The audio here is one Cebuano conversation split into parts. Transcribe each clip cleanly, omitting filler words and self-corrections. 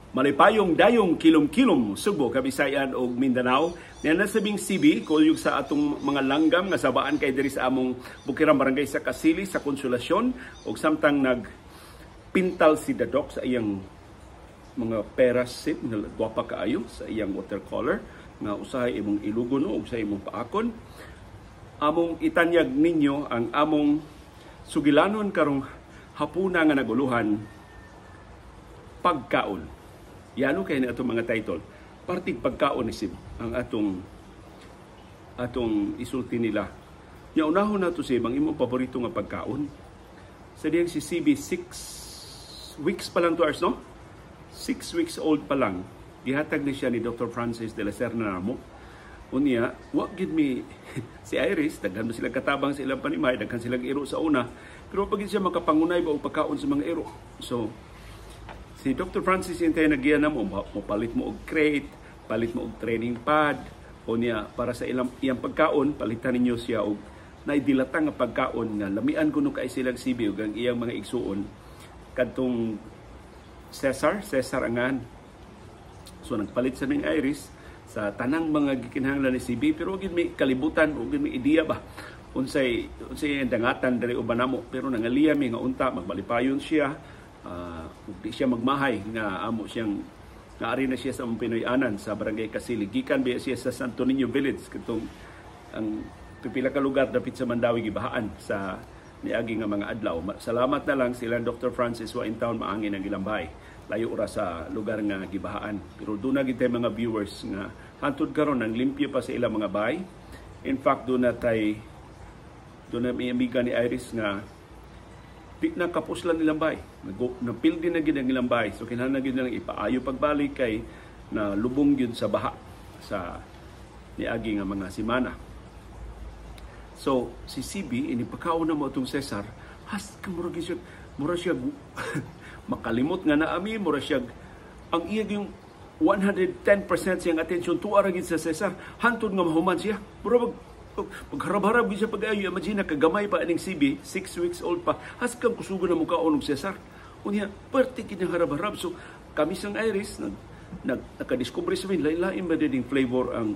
Malipayong dayong kilom-kilom Sugbo, Kabisayan ug Mindanao. Niya nasabing CB kuyog sa atong mga langgam nga sabaan kay diri sa among Bukirang Barangay sa Kasili sa Konsolasyon, ug samtang nagpintal si Dadok sa iyang mga peras sip nga gwapa kaayo sa iyang watercolor nga usahay imong ilugon ug sa imong paakon. Among itanyag ninyo ang among sugilanon karong hapuna nga naguluhan, pagkaon. Yano kay na atong mga title. Partig pagkaon ni Sib ang atong atong isulti nila. Nya unahon nato, Sib, ang imong paborito nga pagkaon. Sa diyang si CB 6 weeks pa lang to hours, no? 6 weeks old pa lang. Gihatag ni siya ni Dr. Francis de la Serna namo. Unya, wa gid mi si Iris, daghan mo sila katabang sa ilang panimay, daghan silang iro sa una. Pero pag siya makapangunay ba og pagkaon sa mga iro. So, si Dr. Francis intay nagiya na mo, palit mo og crate, palit mo og training pad, o niya para sa ilang iyang pagkaon, palitan ninyo siya og naidilata nga pagkaon nga lamian kuno kay silang CB ug ang iyang mga igsuon kadtong Cesar, Cesar angan. So nagpalit sa ning Iris sa tanang mga gikinahanglan ni CB, pero gid may kalibutan ug may ideya ba unsay unsay dangatan diri uban namo, pero nangaliya mi nga unta magbalipayon siya. Di siya magmahay nga amo siyang naari na siya sa among Pinoy-anan sa Barangay Kasili. Gikan biya siya sa Santo Niño Village katong ang pipila ka lugar dapit sa Mandawi gibahaan sa niagi nga mga adlaw. Salamat na lang sila Dr. Francis wa in town, maangin ang ilang bahay. Layo ora sa lugar nga gibahaan. Pero doon na gid mga viewers nga hantod karon ang limpyo pa sa ilang mga bahay. In fact, doon na tay doon na may amiga ni Iris nga di na kapuslan ilang bahay. Napildi na gid ang ilang bahay. So kinahanglan gid nilang ipaayo pagbalik kay na lubong gyud sa baha sa niagi nga mga semana. So si CB ini pagkaon na mo atong Cesar, has ka mura gyud siya, mura siya makalimot nga naami, mura siya ang iya yung 110% siyang attention tuwa ra gid sa Cesar hantod nga mahuman siya. Mura mag pagharap-harap siya pag-ayo, imagine kagamay pa aning CB, 6 weeks old pa, haskang kusugo na mukhaon og Cesar. Unya, perti kini harap-harap. So, kami sang Iris, nakadiscover sa min, lain-lain ba din flavor ang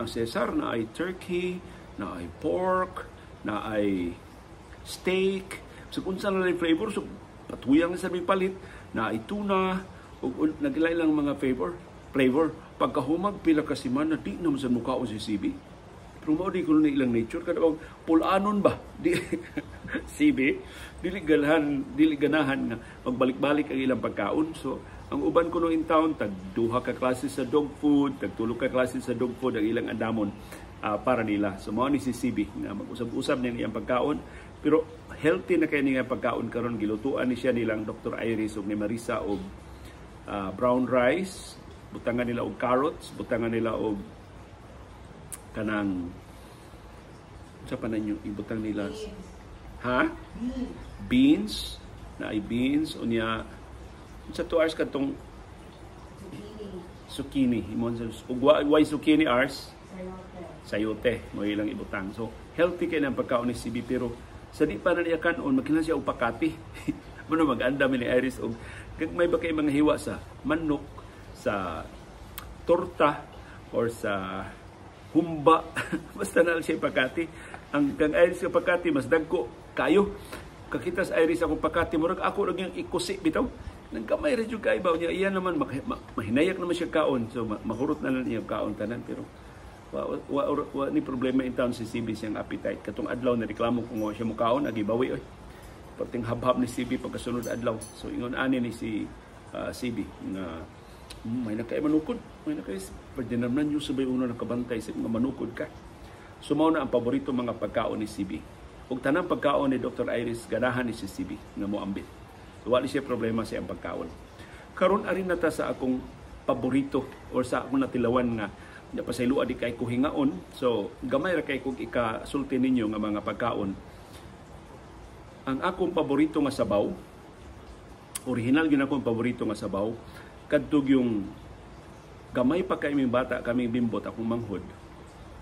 Cesar, na ay turkey, na ay pork, na ay steak. So, kung saan na flavor, so, patuyang na sa may palit, na ay tuna, ug naglain lang mga flavor. Pagkahumag, pila ka semana, di naman sa mukhaon si CB. Pero mao di ko na ilang nature kada og pulanon ba di CB dili ganahan, dili ganahan nga magbalik-balik ang ilang pagkaon. So ang uban kuno in town tag duha ka klase sa dog food, tag tulo ka klase sa dog food ang ilang andamon para nila. So mao ni si CB nga mag-usab-usab ning iyang pagkaon, pero healthy na kay niya pagkaon karon. Gilutuan ni siya nilang Dr. Iris ug ni Marisa og brown rice, butangan nila og carrots, butangan nila og kanang sa pa ninyo ibutang nila, ha, beans, na ay beans, unya sa 2 hours kadtong zucchini imon sa ug why zucchini hours sayote mo ilang ibutang. So healthy kay nang pagkaon ni CB, pero sa di pa na niya kanon magkinahanglan siya og pakati. Muna mag-andam ni Iris og may ba kay mga hiwa sa manok, sa torta, or sa humba. Basta na lang siya pakati. Ang kang Iris nga pakati mas dagko kayo. Kakita sa Iris akong pakati, murag ako ra gyud ikusi bitaw. Nang kamay ra jud kay ba niya, iya naman mahinayak naman siya kaon. So mahurot na lang niya kaon tanan, pero wa, wa, wa, wa ni problema in town si CB siyang appetite. Katong adlaw na reklamo kung wa siya mukaon, agi bawi oy. Perting habhab ni CB pagkasunod adlaw. So ingon ani ni si CB nga may na kay manukod, may na kay Ferdinand man yung sabay uno nakabantay sa mga manukod ka. So mao na ang paborito mga pagkaon ni CB. Ug tanang pagkaon ni Dr. Iris ganahan ni si CB nga moambit. So wala siya problema sa iyang pagkaon. Karon ari na ta sa akong paborito or sa akong natilawan nga napasayloa di kay ko hingaon. So gamay ra kay kog ikasulti ninyo nga mga pagkaon. Ang akong paborito nga sabaw, original gyud akong paborito nga sabaw, kadtog yung gamay pa kay ming bata kaming Bimbot, akong manghod.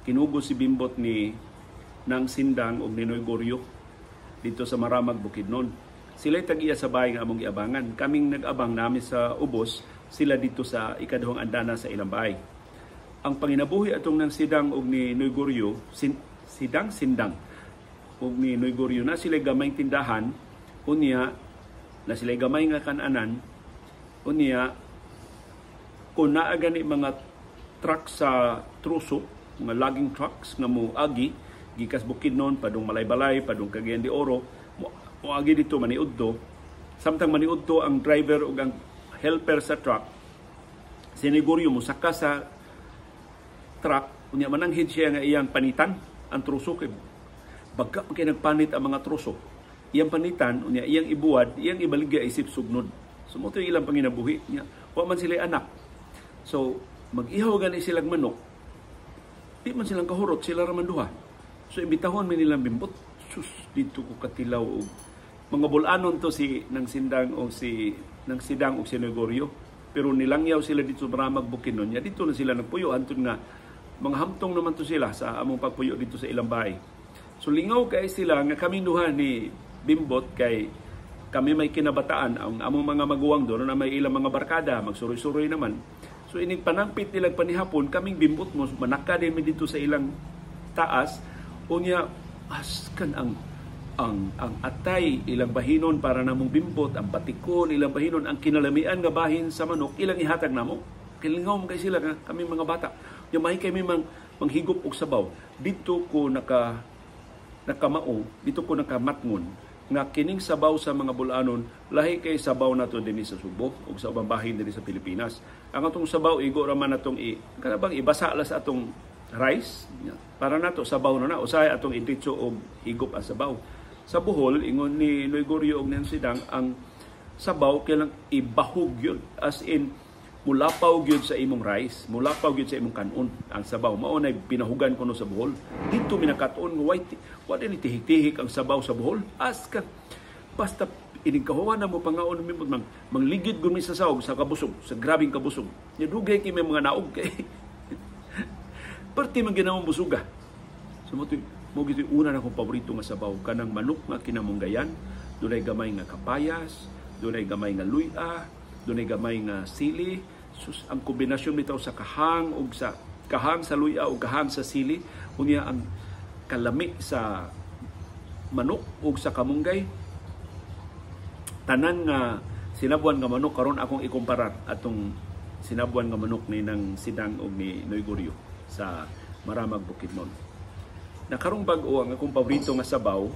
Kinugo si Bimbot ni Nang Sindang og Ninoy Goryo dito sa Maramag, Bukidnon. Sila tag-iya sa bahay nga among giabangan. Kaming nag-abang nami sa ubos, sila dito sa ikaduhang andana sa ilang bahay. Ang panginabuhi atong nang Sidang og ni Noy Gorio, Sidang Sindang og ni Noy Gorio, na sila gamay tindahan, unya na sila gamay nga kananan, unya kung naa gani mga truck sa truso, mga logging trucks nga moagi gikas Bukidnon padung Malaybalay, padung Cagayan de Oro, moagi dito maniudto. Samtang maniudto ang driver ug ang helper sa truck, si Negoryo mosaka sa truck, unya mananghid siya nga iyang panitan ang truso kay bagka man kay nagpanit ang mga truso. Iyang panitan, unya iyang ibuwad, iyang ibaligya isip sugnod. So mo ilang panginabuhi niya. Wa man sila anak. So mag-ihaw gani silang manok, di man silang kahurot, sila ra man duha. So imbitahon mi nilang bimbot. Sus, dito ko katilaw og mga bulanon to si nang Sindang o si nang Sidang og si Negoryo. Pero nilangyaw sila dito sa Maramag, Bukidnon. Ya dito na sila nagpuyo antud nga mga hamtong naman to sila sa among pagpuyo dito sa ilang bahay. So lingaw kay sila nga kaming duha ni Bimbot kay kami may kinabataan, ang among mga maguwang doon na may ilang mga barkada, magsuroy-suroy naman. So inig panangpit nilang panihapon, kaming Bimbot mo manaka din mi dito sa ilang taas, unya askan ang atay ilang bahinon para namong Bimbot, ang batikon ilang bahinon, ang kinalamian nga bahin sa manok ilang ihatag namo. Kilingaw man kay sila nga kami mga bata. Yung mahi kami manghigop og sabaw. Dito ko nakamao, dito ko nakamatngon nga kining sabaw sa mga bulanon lahi kay sabaw nato dinhi sa Subo ug sa ubang bahin dinhi sa Pilipinas. Ang atong sabaw igo ra man atong kanabang ibasa la sa atong rice para nato sabaw na na usahay atong iditso og higop ang sabaw. Sa Bohol, ingon ni Noy Gorio og Nancy Dang, ang sabaw kailang ibahog yun, as in mulapaw gyud sa imong rice, mulapaw gyud sa imong kanon ang sabaw. Mao nay pinahugan kuno sa Bohol. Dito minakaton nga white, wa din tihik-tihik ang sabaw sa Bohol. As ka basta inig kahuwan na mo pangaon mi mang mangligid gud mi sa sawg sa kabusog, sa grabing kabusog. Nya dugay kay may mga naog kay perti man ginamong busuga. So mo gid una na akong paborito nga sabaw, kanang manok nga kinamunggayan, dunay gamay nga kapayas, dunay gamay nga luya, dunay gamay nga sili. Sus, ang kombinasyon bitaw sa kahang og sa kahang sa luya o kahang sa sili, unya ang kalami sa manok ug sa kamunggay. Tanan nga sinabuan nga manok karon akong ikumparar atong sinabuan nga manok ni nang Sidang og ni Noy Gorio sa Maramag, Bukidnon. Nakarong bag-o ang akong paborito nga sabaw,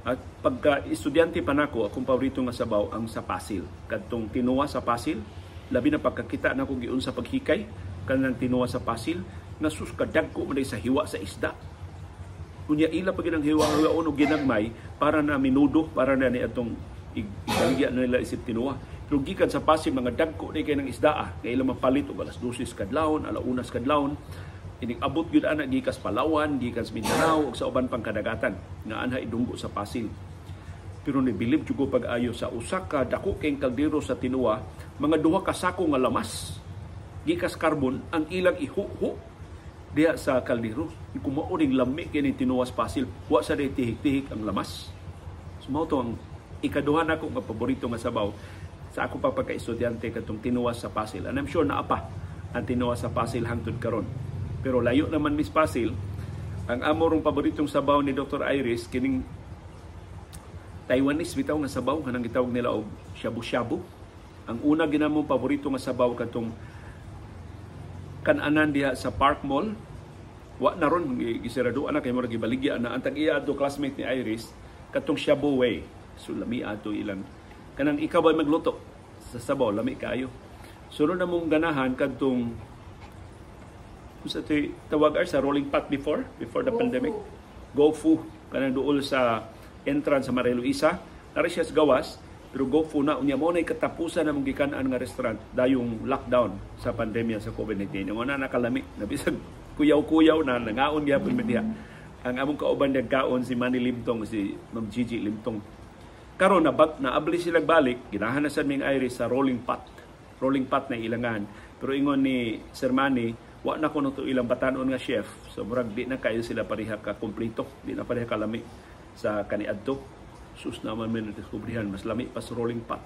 at pagka estudyante pa nako, akong paborito nga sabaw ang sa Pasil. Kadtong tinuwa sa Pasil, labi na pagkakita nako giun sa paghikay kanang tinuwa sa Pasil, nga sus kadagko man sa hiwa sa isda. Unya ila pa ginang hiwa-hiwaon og ginagmay para na minudo, para na ni atong ibaligya na nila isip tinuwa. Pero gikan sa Pasil mga dagko ni kay ng isda, kay ilang mapalit og alas 12 kadlawon, ala-1 kadlawon. Inig abot gyud ana gikas Palawan, gikas Mindanao ug sa uban pang kadagatan nga anha idunggo sa Pasil. Pero nibilib jud ko pag-ayo sa usa ka dako kay kaldero sa tinuwa, mga duha ka sako nga lamas gikas karbon ang ilang ihuho diha sa kaldero. Kumao ning lami kini tinuwa sa Pasil, wa sa day tihik-tihik ang lamas. So mao to ang ikaduha nako nga paborito nga sabaw sa ako pa pagka-estudyante, katong tinuwa sa Pasil. And I'm sure naa pa ang tinuwa sa Pasil hangtod karon. Pero layo naman Miss Pasil. Ang amorong paboritong sabaw ni Dr. Iris kining Taiwanese bitaw nga sabaw kanang gitawag nila og shabu-shabu. Ang una ginamong paborito nga sabaw katong kananan diha sa Park Mall. Wa na ron gisirado ana kay murag gibaligya na ang tag-iya adto classmate ni Iris katong Shabu Way. So lami ato ilang kanang ikaw ba magluto sa sabaw, lami kaayo. Sunod na mong ganahan kadtong sa tawag sa rolling pot before the Gofu pandemic. Gofu kanang duol sa entrance sa Maria Luisa, nari siya sa gawas, pero Gofu na unya mo na katapusan namong gikan-an nga restaurant dayong lockdown sa pandemya sa COVID-19. Yung na nakalami, nabisag kuyaw-kuyaw na nangaon gyapon mi diha. Ang among kauban nagkaon si Manny Limtong, si Ma'am Gigi Limtong. Karon naabli sila balik, ginahan na sad ming Iris sa rolling pot. Rolling pot na ilangan. Pero ingon ni Sir Manny, wa na kuno to ilang batanon nga chef. So murag di na kayo sila pareha ka kompleto, di na pareha kalami sa kaniadto. Sus, naman may nadiskubrihan, mas lami pa sa rolling pot.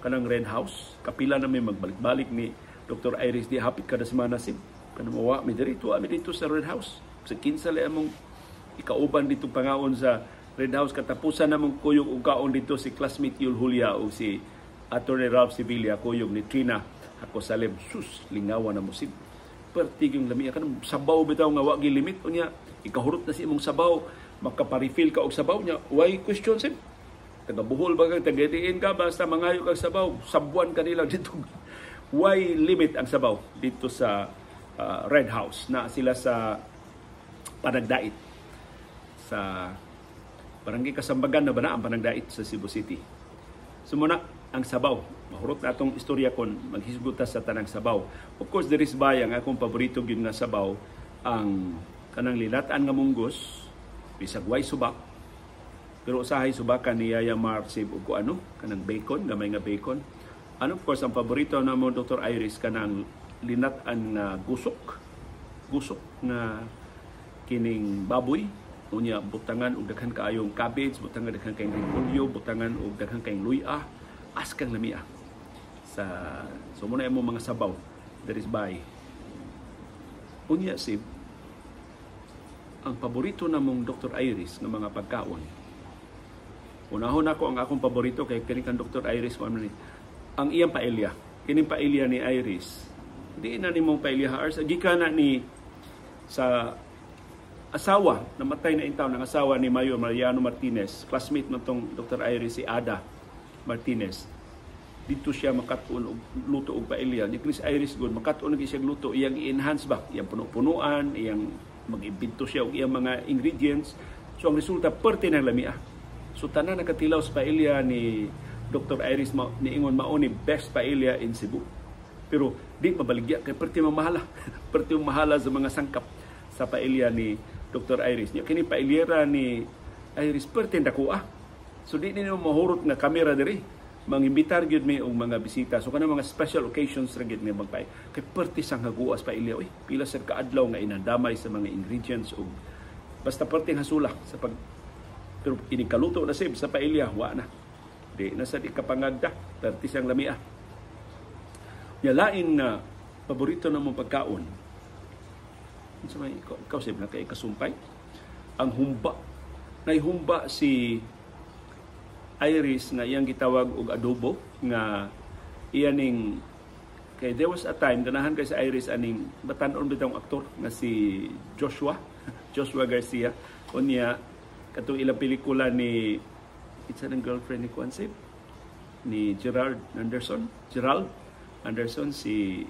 Kanang Red House, kapila na may magbalik-balik ni Dr. Iris di hapit kada semana sib. Kanang mawa mi diri, tuwa mi dito sa Red House. Sa kinsa lay among ikauban dito pangaon sa Red House, katapusan namong kuyog og kaon dito si classmate Yul Julia o si Attorney Ralph Sevilla, kuyog ni Trina Jacosalem. Sus, lingawan na mo sib. Pertig yung lami kanang sabaw bitaw nga wa gi limit unya ikahurot na si imong sabaw, makapa-refill ka og sabaw niya, why question sib? Taga Bohol ba ka, taga diin ka, basta mangayo kag sabaw, sabuan kanila dito. Why limit ang sabaw dito sa Red House na sila sa Panagdait, sa Barangay Kasambagan na ba na ang Panagdait sa Cebu City. So muna ang sabaw. Mahurot na atong istorya kon maghisgot ta sa tanang sabaw. Of course, there is bayang akong paborito gyud nga sabaw, ang kanang linat-an nga munggos bisag way subak. Pero usahay subakan ni Yaya Mar sib og ano kanang bacon, gamay nga bacon. And of course, ang paborito na mo Dr. Iris kanang linat-an nga gusok. Gusok nga kining baboy. Unya butangan og daghan kaayong cabbage, butangan daghan kaayong repolyo, butangan og daghan kaayong luya, askang lamia. Sa so muna imo mga sabaw there is by. Unya sib ang paborito namong Dr. Iris nga mga pagkaon. Unahon ako ang akong paborito kay kini kan Dr. Iris ko ano ni ang iyang paella. Kining paella ni Iris. Di na nimong paella ars gikan na ni sa asawa, namatay na intaw ng asawa ni Mayor Mariano Martinez, classmate man tong Dr. Iris si Ada Martinez. Dito siya makat-on og luto og paella. Ni Chris Iris good makat-on gyud siya luto, iyang i-enhance ba, iyang puno-punuan, iyang mag-imbento siya og iyang mga ingredients. So ang resulta perti ng lamia. So tanan nakatilaw sa paella ni Dr. Iris niingon mao ni best paella in Cebu. Pero di mabaligya kay perti mamahala. Perti mahala sa mga sangkap sa paella ni Dr. Iris. Nya kini paellera ni Iris perti dako ah. So di ninyo mahurot nga kamera diri. Mangimbitar gyud mi og mga bisita. So kanang mga special occasions ra gyud mi magpay. Kay perti sang haguas paella oy. Pila sad ka adlaw nga inandamay sa mga ingredients og basta perti hasula sa pag pero inikaluto na sib sa paella wa na. Di na sad ikapangagda, perti sang lamia. Nya lain nga paborito na mong pagkaon. Unsa may ikaw sib na kay kasumpay? Ang humba. Naihumba si Iris nga iyang gitawag og adobo nga iya ning kay there was a time ganahan kay si Iris aning batan-on bitawng aktor nga si Joshua Joshua Garcia. Unya katong ilang pelikula ni it's ang girlfriend ni Kwan sib ni Gerald Anderson, Gerald Anderson, si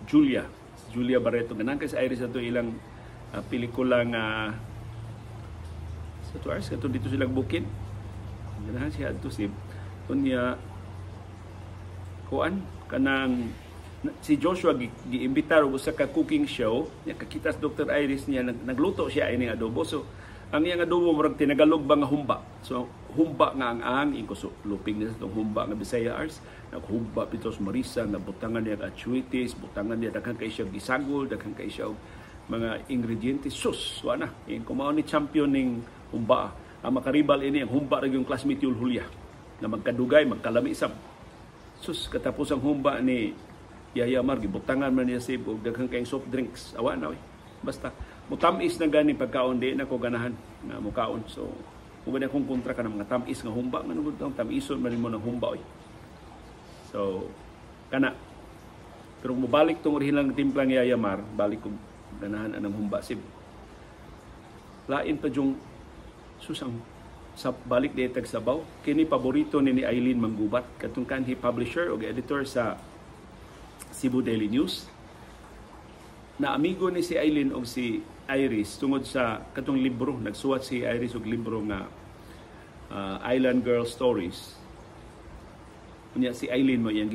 Julia, si Julia Barreto. Ganahan kay si Iris ato ilang pelikula nga sa 2 hours katong dito sila bukid. Ganahan siya adto si unya kuan kanang si Joshua giimbitar og usa ka cooking show nya kakita sa Dr. Iris niya nagluto siya ining adobo. So ang iyang adobo murag tinagalog ba nga humba. So humba nga ang ingko so luping niya sa tong humba nga Bisaya ars, naghumba pito sa Marisa, nabutangan niya achuitis, butangan niya daghan kay siya gisagol, daghan kay siya mga ingredientes. Sus, wa na ingko mao ni champion ning humba. Ang makaribal ini ang humba ra yung classmate Yul Julia na magkadugay, magkalami sab. Sus, katapos ang humba ni Yaya Mar, gibutangan man niya sib og daghan kayong soft drinks. Awa na oy. Basta mutamis na gani pagkaon, di na ko ganahan nga mukaon. So kung gani akong kontra ka ng mga tamis nga humba, ngano gud ang tamison man nimo ng humba oy. So kana. Pero mobalik tong orihinal nga timpla ni Yaya Mar, balik kog ganahan anang humba sib. Lain pa jung susang sa balik di tag sabaw kini paborito ni Eileen Manggubat katong kanhi publisher og editor sa Cebu Daily News. Na amigo ni si Eileen og si Iris tungod sa katong libro, nagsuwat si Iris og libro nga Island Girl Stories. Unya si Eileen mo iyang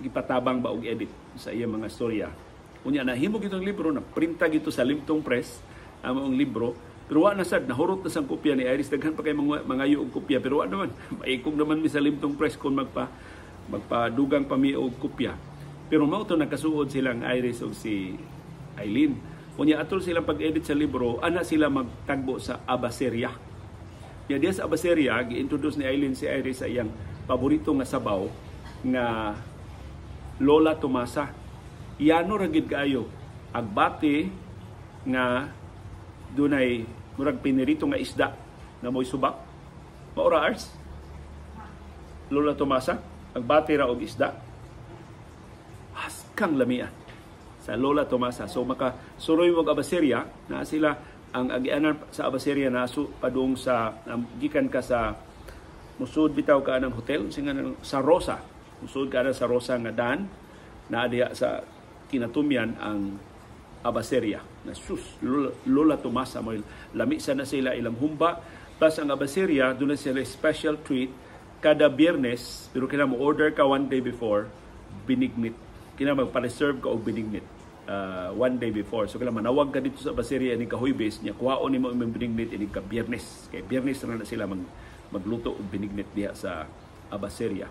gipatabang ba og edit sa iyang mga storya. Unya nahimo gitong libro, na printa gito sa Limtong Press ang maong libro. Pero wa na sad, nahurot na sang kopya ni Iris. Daghan pa kay mangayo og kopya, pero wa naman. Maikog naman mi sa Limtong Press kung magpadugang pa mi og kopya. Pero mao to nagkasuod silang Iris og si Eileen. Unya atol silang pag-edit sa libro, ana sila magtagbo sa Abaseria. Ya diya sa Abaseria, gi-introduce ni Eileen si Iris sa iyang paborito nga sabaw nga Lola Tomasa. Yano ra gid kaayo agbati nga dunay murag pinirito nga isda na mo'y subak. Maura, Ars? Lola Tomasa, agbati ra og isda. Haskang lamia sa Lola Tomasa. So maka suroy mo Abaseria na sila ang agianan sa Abaseria na su padung sa gikan ka sa musud bitaw ka ng hotel singa sa Rosa, musud ka na sa Rosa nga dan na diha sa kinatumyan ang Abaseria na sus Lola Tomasa mo lami sa na sila ilang humba. Plus ang Abaseria doon na sila special treat kada Biyernes, pero kailangan mo order ka one day before, binignit. Kailangan magpa-reserve ka og binignit one day before. So kailangan manawag ka dito sa Abaseria ni kahuybes niya, kuhaon nimo imong binignit ini ka Biyernes. Kay Biyernes na sila magluto og binignit diha sa Abaseria.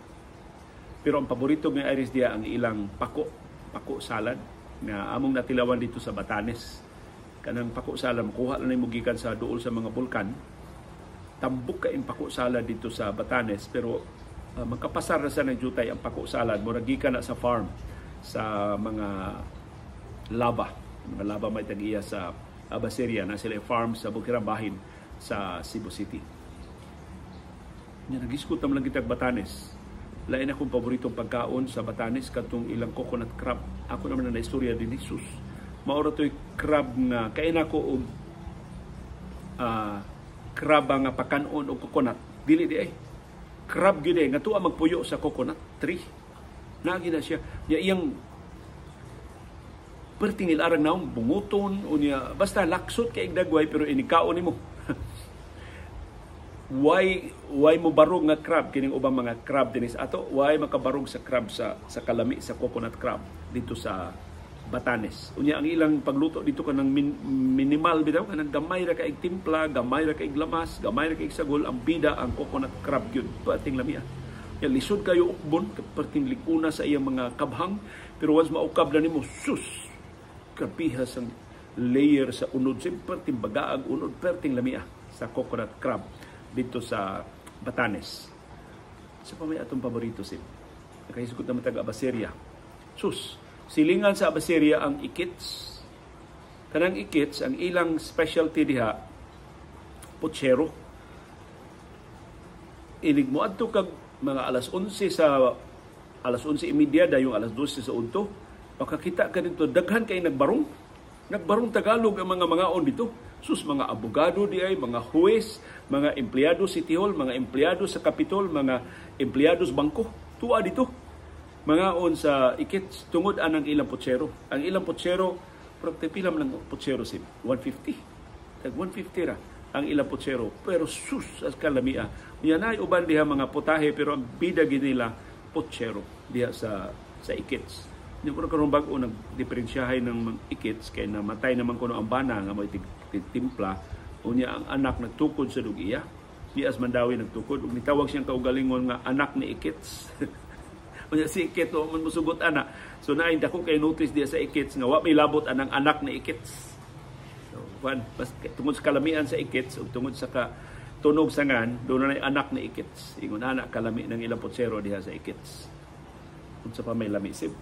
Pero ang paborito ng Iris diha ang ilang pako salad na among natilawan dito sa Batanes. Kanang pako salad makuha lang nimo gikan sa duol sa mga bulkan. Tambok ka pako salad dito sa Batanes, pero magkapasar na sa ng jutay ang pako salad, murag gikan na sa farm sa mga laba. Mga laba may tag-iya sa Abaseria na sila farm sa Bukirang Bahin sa Cebu City. Nya nagisgot naman lang kitag Batanes. Lain akong paboritong pagkaon sa Batanes katong ilang coconut crab. Ako naman na istorya din ni Jesus. Maura to'y crab nga kain ako og crab nga pakanon og coconut. Dili di ay. Crab gyud ay nga tuwa magpuyo sa coconut tree. Naagi na siya. Nya iyang perting ilarang naong bunguton o niya basta laksot kay dagway pero inikaon nimo. Why mo barog nga crab kining ubang mga crab dinis ato? Why makabarog sa crab sa kalami sa coconut crab dito sa Batanes? Unya ang ilang pagluto dito kanang minimal bitaw, kanang gamay ra kaig timpla, gamay ra kaig lamas, gamay ra kaig sagol, ang bida ang coconut crab gyud. Perting lamia. Ya lisod kayo ukbon, perting liguna sa iyang mga kabhang, pero once maukab na nimo, sus, krabihas ang layer sa unod, perting bagaag unod, perting lamia sa coconut crab dito sa Batanes. Sa pa may atong paborito sim. Nakahisgot naman taga Abaseria. Sus, silingan sa Abaseria ang ikits. Kanang ikits, ang ilang specialty diha, putsero. Inig mo adto kag mga alas 11 sa alas 11:30 dayong alas 12 sa udto, makakita ka dito daghan kay nagbarong. Nagbarong Tagalog ang mga mangaon dito. Sus, mga abogado di ay, mga huwes, mga empleyado City Hall, mga empleyado sa Capitol, mga empleyado sa bangko. Tuwa dito. Mangaon sa ikits tungod anang ilang putsero. Ang ilang putsero, pila man lang putsero sim, 150. Tag 150 ra ang ilang putsero. Pero sus, as kalamia. Unya na uban diha mga putahe pero ang bida gid nila putsero diha sa ikits. Hindi ko na karon bag-o nagdiperensyahay ng mga ikits kay namatay naman kuno ang bana nga may timpla. Unya ang anak nagtukod sa dugiya. Di as Mandawi nagtukod ug nitawag siyang kaugalingon nga anak ni Ikits. Unya si Ikit o man mosugot ana. So naay dako kay notice diya sa Ikits nga wa may labot anang anak ni Ikits. So kwan bas tungod sa kalamian sa Ikits ug tungod sa ka tunog sangan doon na anak ni Ikits. Ingon ana kalami ng ilang potsero diha sa Ikits. Unsa pa may lami sib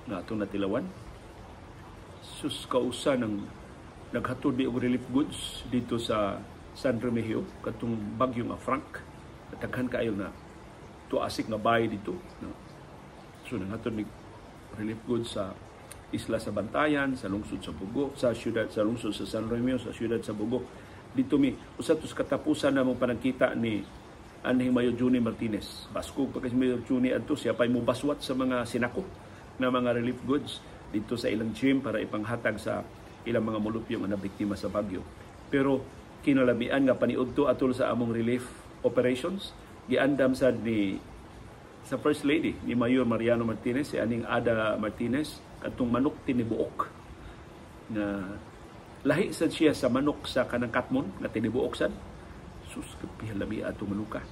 na atong natilawan. Sus, kausa ng naghatod ni og relief goods dito sa San Remigio katong bagyo nga Frank. Daghan kaayo na tuasik nga bahay dito. No? So naghatod ni relief goods sa isla sa Bantayan, sa lungsod sa Bugo, sa syudad sa lungsod sa San Remigio, sa syudad sa Bugo. Dito mi usa tos katapusan na mong panagkita ni anhing Mayor Juni Martinez. Baskog pa kasi Mayor Juni adto siya pay mobaswat sa mga sinako na mga relief goods dito sa ilang gym para ipanghatag sa ilang mga mulupyo nga nabiktima sa bagyo. Pero kinalamian nga paniudto atol sa among relief operations, giandam sad ni sa First Lady ni Mayor Mariano Martinez, si aning Ada Martinez, katong manok tinibuok na lahi sad siya sa manok sa kanang Katmon nga tinibuok sad. Sus, kapihalami atong manuka.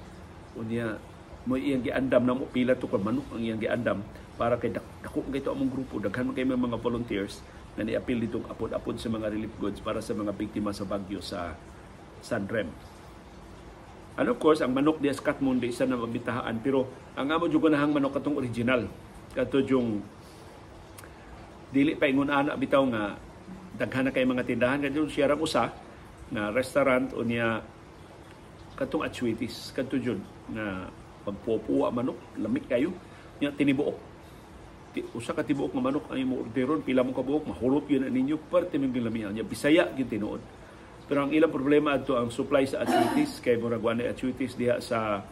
Unya mo iyang giandam na mo pila to ka manok ang iyang giandam para kay dako kay to among grupo, daghan man kay mga volunteers na niapil ditong apod-apod sa mga relief goods para sa mga biktima sa bagyo sa San Rem. And of course, ang manok diya sa Katmon di isa na mabitahaan, pero ang amo jud ganahang manok katong original. Kato yung dili pa ingon ana bitaw nga daghan na kay mga tindahan, kadto siya rang usa nga restaurant unya katong atsuitis kadto jud nga pagpupuwa manok, lamig kayo nya tinibuok. Usa ka tibuok nga manok ang imo orderon, pila mo ka buok mahurot gyud na ninyo, parte ming lamian nya Bisaya gyud tinuod. Pero ang ilang problema adto ang supply sa atsuitis, kay murag wa na atsuitis diha sa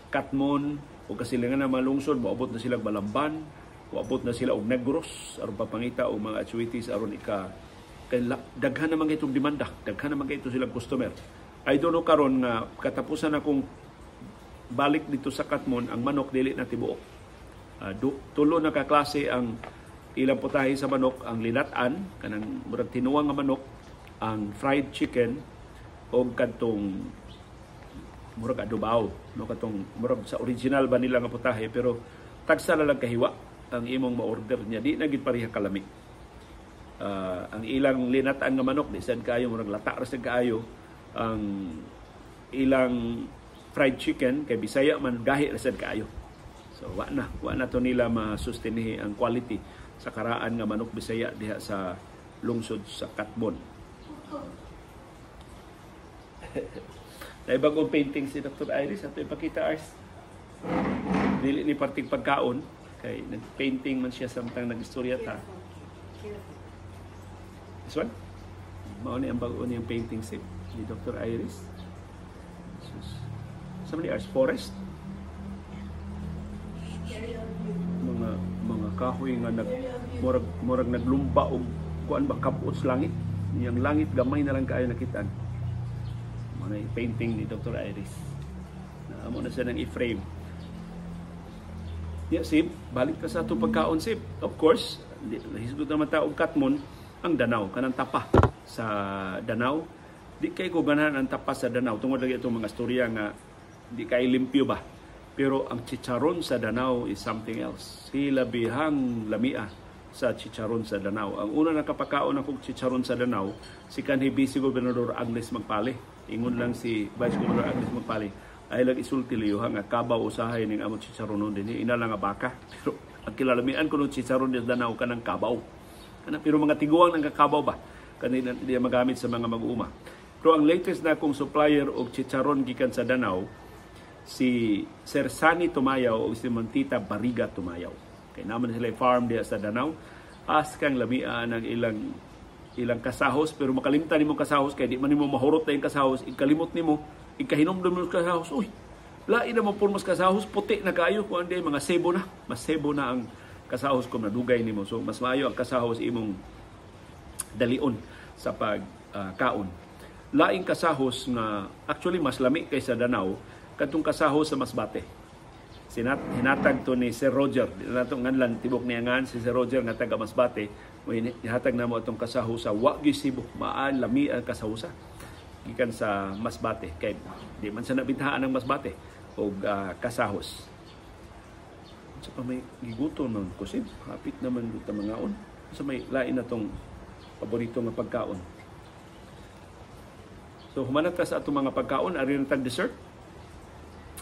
Katmon o kasilingan na malungsod, moabot na sila Balamban, moabot na sila og Negros aron papangita og mga atsuitis aron ika kay daghan naman itong demanda, daghan naman kay ito silang customer. I don't know karon nga katapusan akong balik dito sa Katmon, ang manok dili na tibuok. Tulo na ka klase ang ilang putahe sa manok, ang linat-an kanang murag tinuwang nga manok, ang fried chicken o kadtong murag adobaw, no, katong murag sa original ba nila nga putahe, pero tagsa na lang kahiwa ang imong ma-order niya, di na gid pareha kalami. Ang ilang linat-an nga manok di sad kaayo, murag lata ra sad kaayo. Ang ilang fried chicken kay Bisaya man, gahi ra sad kaayo. So wa na to nila masustinihi ang quality sa karaan nga manok Bisaya diha sa lungsod sa Katmon. Naay bagong painting si Dr. Iris ato ipakita Ars. Dili ni parting pagkaon kay nagpainting man siya samtang nagistorya ta. This one? Mao ni ang bago niyang painting si ni Dr. Iris. Sa ni Ars forest. Mga kahoy nga nag murag naglumba og kuan ba kabot sa langit. Niyang langit gamay na lang kaayo nakitaan. Mao na painting ni Dr. Iris. Naamo na siya ng i-frame. Ya, Sib, balik ka sa atong pagkaon, Sib. Of course, hisgot naman ta og Katmon ang Danau, kanang tapa sa Danau. Di kay ko ganahan ang tapa sa Danau tungod lagi itong mga storya nga di kay limpyo ba. Pero ang chicharon sa Danau is something else. Hilabihang lamia sa chicharon sa Danau. Ang una nakapakaon akong chicharon sa Danau, si kanhi Vice Gobernador Agnes Magpali. Ingon lang si Vice Gobernador Agnes Magpali, ay lang isulti liyo nga kabaw usahay ning among chicharon nun dinhi, ina lang nga baka. Pero ang kilalamian ko ng chicharon sa Danau kanang kabaw. Kana, pero mga tiguang nang kakabaw ba kanina di magamit sa mga mag-uuma. Pero ang latest na akong supplier og chicharon gikan sa Danau, si Sir Sani Tumayaw o si Montita Bariga Tumayaw. Kay naman sila farm diha sa Danau. Askang lamia ng ilang kasahos, pero makalimtan nimo kasahos kay di man nimo mahurot na yung kasahos, ikalimot nimo, ikahinomdom nimo kasahos. Uy, lain na mo mas kasahos, puti na kaayo kuan di mga sebo na, mas sebo na ang kasahos kung nadugay nimo. So mas maayo ang kasahos imong dalion sa pagkaon. Laing kasahos nga actually mas lami kaysa Danau, katong kasahos sa Masbate. Hinatag to ni Sir Roger. Di na nato nganlan tibok niya ngan si Sir Roger nga taga Masbate. Hihatag namo atong kasahosa wa gyud sibo, maan lami ang kasahosa gikan sa Masbate kay di man sa nabintahaan ang Masbate og kasahos. Sa pa may gigutom man ko sib, hapit naman gud ta mangaon. Sa may lain na tong paborito nga pagkaon. So human ta sa atong mga pagkaon, ari na tag dessert.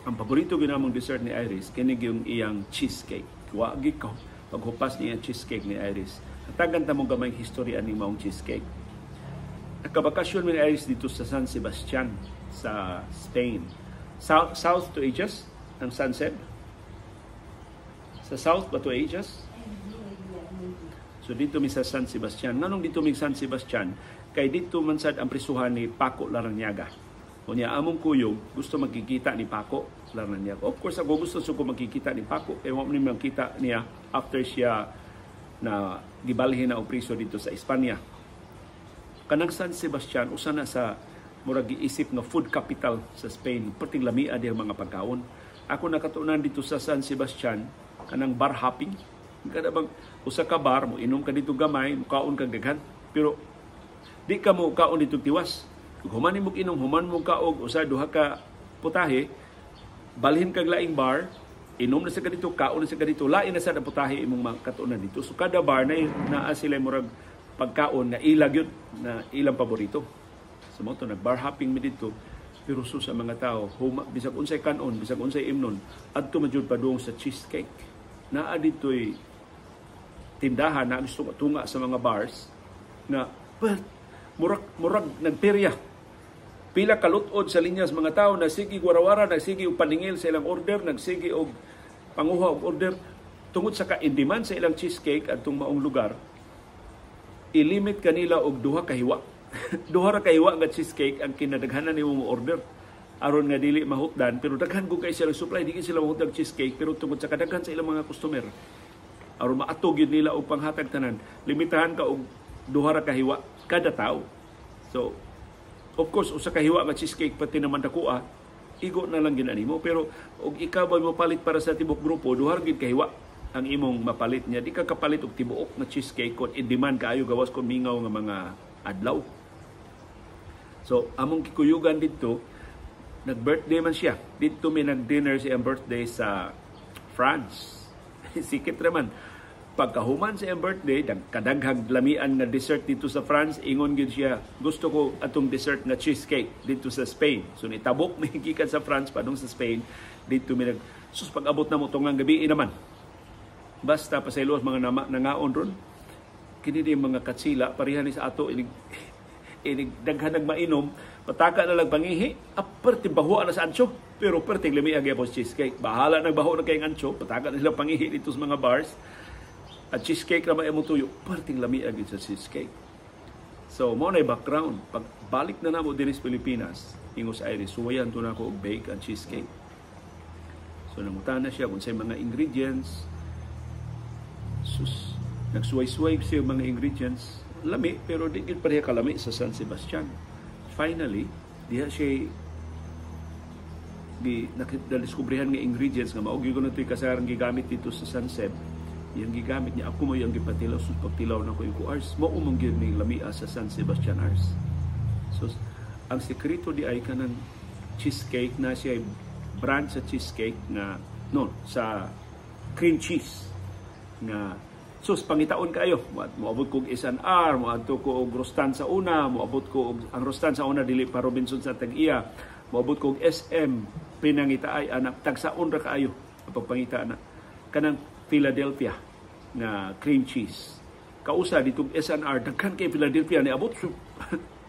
Ang paborito gyud namong dessert ni Iris kini yung iyang cheesecake. Wa gyud ko paghupas niya cheesecake ni Iris. Hatagan ta mo gamay historya ni maong cheesecake. Nakabakasyon mi ni Iris dito sa San Sebastian sa Spain. South to Ages ang San Seb. Sa South ba to Ages? So dito mi sa San Sebastian. Nganong dito mi San Sebastian? Kay dito man sad ang prisuhan ni Paco Larrañaga. Unya among kuyog gusto magkikita ni Paco Larrañaga. Of course ako gusto ko magkikita ni Paco. Kay wa man makita niya after siya na gibalhin na og priso dito sa Espanya. Kanang San Sebastian usa na sa murag giisip nga food capital sa Spain. Perting lamia diha mga pagkaon. Ako nakatunan dito sa San Sebastian kanang bar hopping. Kada bang usa ka bar mo inom ka dito gamay, mukaon kag daghan. Pero di ka mo kaon dito tiwas. Human nimo inom, human mo kaog usa duha ka putahe, balhin kag laing bar, inom na sa kadito, kaon na sa kadito, lain na sad ang putahe imong makatunan dito. So kada bar na naa sila murag pagkaon na ilag yun, na ilang paborito. So mo to nag bar hopping mi dito. Pero sa mga tao, huma, bisag unsay kanon, bisag unsay imnon, adto man jud padung sa cheesecake. Naa dito'y tindahan na gusto tunga sa mga bars na but, murag, murag nagperya. Pila kalutod sa linyas mga tao, nagsige warawara, nagsige og paningil sa ilang order, nagsige og panguha og order tungod sa ka-in-demand sa ilang cheesecake adtong maong lugar. Ilimit kanila og duha ka hiwa. Duha ra ka hiwa nga cheesecake ang kinadaghanan nimo mo order aron nga dili mahutdan, pero daghan ko kay sila supply, di sila mahutdan cheesecake, pero tungod sa kadaghan sa ilang mga customer, aron maatog gyud nila og panghatag tanan, limitahan ka og duha ra ka hiwa kada tao. So of course, usa ka hiwa nga cheesecake pati naman dakoa, igo na lang gyud nimo, pero og ikaw ba mo palit para sa tibok grupo, duha ra gyud ka hiwa ang imong mapalit niya. Di ka kapalit og tibuok nga cheesecake kon in demand kaayo, gawas kon mingaw nga mga adlaw. So among gikuyugan didto, nag-birthday man siya. Didto mi nag-dinner sa iyang birthday sa France. Sikit raman. Pagkahuman sa iyang birthday, kadaghang lamian nga dessert dito sa France, ingon gyud siya, "Gusto ko atong dessert nga cheesecake dito sa Spain." So nitabok mi gikan sa France padung sa Spain, dito mi nag sus, pag-abot na mo tunggang gabi naman. Basta pasaylo mga nama, nangaon ron. Kini di mga katsila, pareha ni sa ato, inig inig daghan nag mainom, pataka na lang pangihi, aperti bahuan na sa ancho, pero perting lami ang gyapon cheesecake. Bahala nagbaho na kayong ancho, pataka na sila pangihi dito sa mga bars. At cheesecake na imong tuyo, perting lami ang sa cheesecake. So, mo na background. Pag balik na namo dinhi sa Pilipinas, ingos Iris, "Suwayan to na ako og bake ang cheesecake." So, nangutana siya kung sa mga ingredients. Sus, nagsuway-suway siya mga ingredients. Lami, pero di gyud pareha kalami sa San Sebastian. Finally, diha siya gi nakidiskubrihan nga ingredients nga mao gyud kuno kasagaran gigamit dito sa San Seb. Iyang gigamit niya, ako mo iyang gipatilaw. Sus, pagtilaw na ko yung ars, mao man gyud ning lamia sa San Sebastian, ars. So ang sekreto di ay kanang cheesecake na siya, brand sa cheesecake na no sa cream cheese nga sus, pangitaon kayo. Moabot kog S&R, moadto ko og Rostan sa una, moabot ko og ang Rostan sa una dili pa Robinson sa tag-iya, moabot ko og SM, pinangita ay anak, tagsaon ra kaayo ang pagpangita ana kanang Philadelphia nga cream cheese. Kausa dito S&R, daghan kay Philadelphia ni abot. So,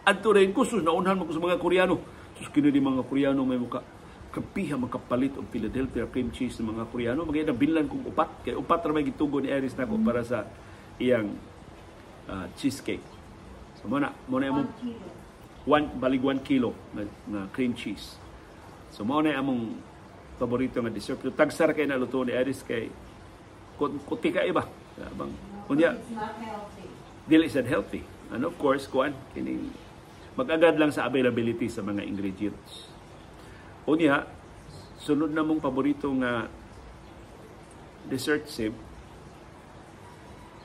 adto rin ko, sus, naunhan mo ko sa mga Koreano. Sus, kini di mga Koreano may muka kapiha makapalit og Philadelphia cream cheese ng mga Koreano. Magay binlan kong upat kay upat ra may gitugo ni Iris nako para sa iyang cheesecake. So mo na among one balig 1 kilo na cream cheese. So mo na among paborito nga dessert. Pero tagsar kay na luto ni Iris kay kuti ka iba. Bang unya It's not healthy. Dili sad healthy. And of course, kuan kining mag-agad lang sa availability sa mga ingredients. Unya, sunod na mong paborito nga dessert sib,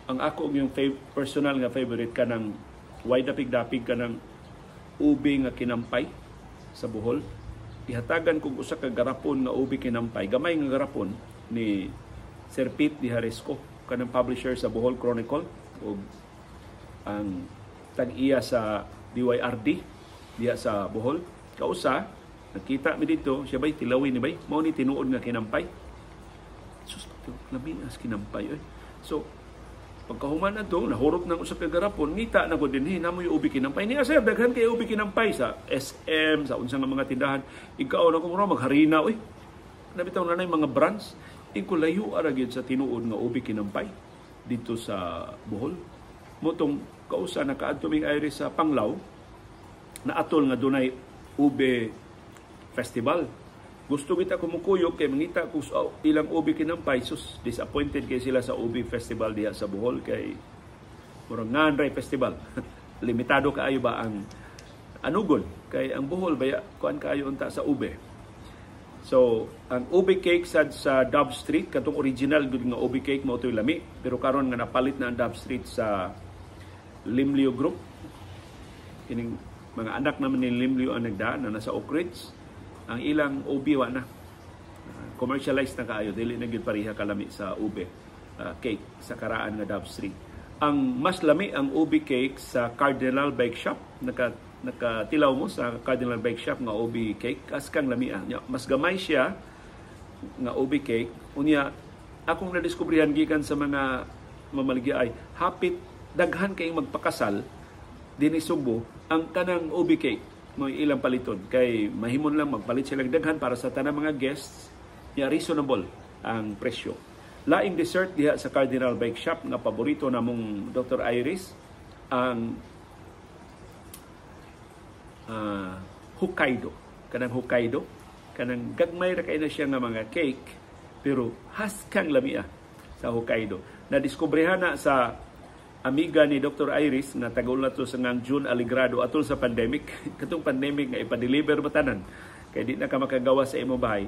ang ako yung personal nga favorite kanang way dapig-dapig, kanang ube nga kinampay sa Bohol. Ihatagan kog usa ka garapon nga ube kinampay, gamay nga garapon ni Sir Pete Di Haresco, kanang publisher sa Bohol Chronicle ug ang tag-iya sa DYRD diha sa Bohol. Kausa, nakita mi dito, siya bay, "Tilawin ni bay, mao ni tinuod nga kinampay." Sus, lami as kinampay oy. So, pagkahuman adto, nahurot ng usa ka garapon, ngita na ko dinhi, namoy ubi kinampay. Niya, "Sir, daghan kay ubi kinampay sa SM, sa unsa nga mga tindahan." Ikaw na ko mura magharina oy. Nabitaw na mga brands. Iko layo ara gyud sa tinuod nga ubi kinampay dito sa Bohol. Motong kausa nakaadto ming Iris sa Panglao, na atol nga dunay ube festival. Gusto kita kumukuyog kay mangita ko sa ilang ube kinampay. Sus, disappointed kay sila sa ube festival diha sa Bohol kay murag ngan ray festival. Limitado kaayo ba ang anugon kay ang Bohol baya kuan kaayo unta sa ube. So, ang ube cake sa Dove Street, katong original gud nga ube cake, mao to'y lami. Pero karon nga napalit na ang Dove Street sa Limlio Group. Kining mga anak naman ni Limlio ang nagdaan na nasa Oak Ridge. Ang ilang ube wa na. Commercialized na kaayo, dili na gyud pareha kalami sa ube cake sa karaan nga Dove Street. Ang mas lami ang ube cake sa Cardinal Bake Shop. Naka Nakatilaw mo sa Cardinal Bake Shop nga ube cake? Askang lamia. Mas gamay siya nga ube cake. Unya akong nadiskubrihan gikan sa mga mamaligya ay hapit daghan kayong magpakasal dinhi Sugbo, ang kanang ube cake mo ilang paliton kay mahimon lang magpalit sila daghan para sa tanang mga guests ya reasonable ang presyo. Laing dessert diha sa Cardinal Bake Shop nga paborito namong Dr. Iris ang Hokkaido. Kanang Hokkaido, kanang gagmay ra kay na siya nga mga cake pero haskang lamia sa Hokkaido. Nadiskubrehan na sa amiga ni Dr. Iris na taga to sa ngang June Aligrado atol sa pandemic. Katong pandemic nga ipa-deliver ba tanan kay di na ka makagawa sa imong bahay,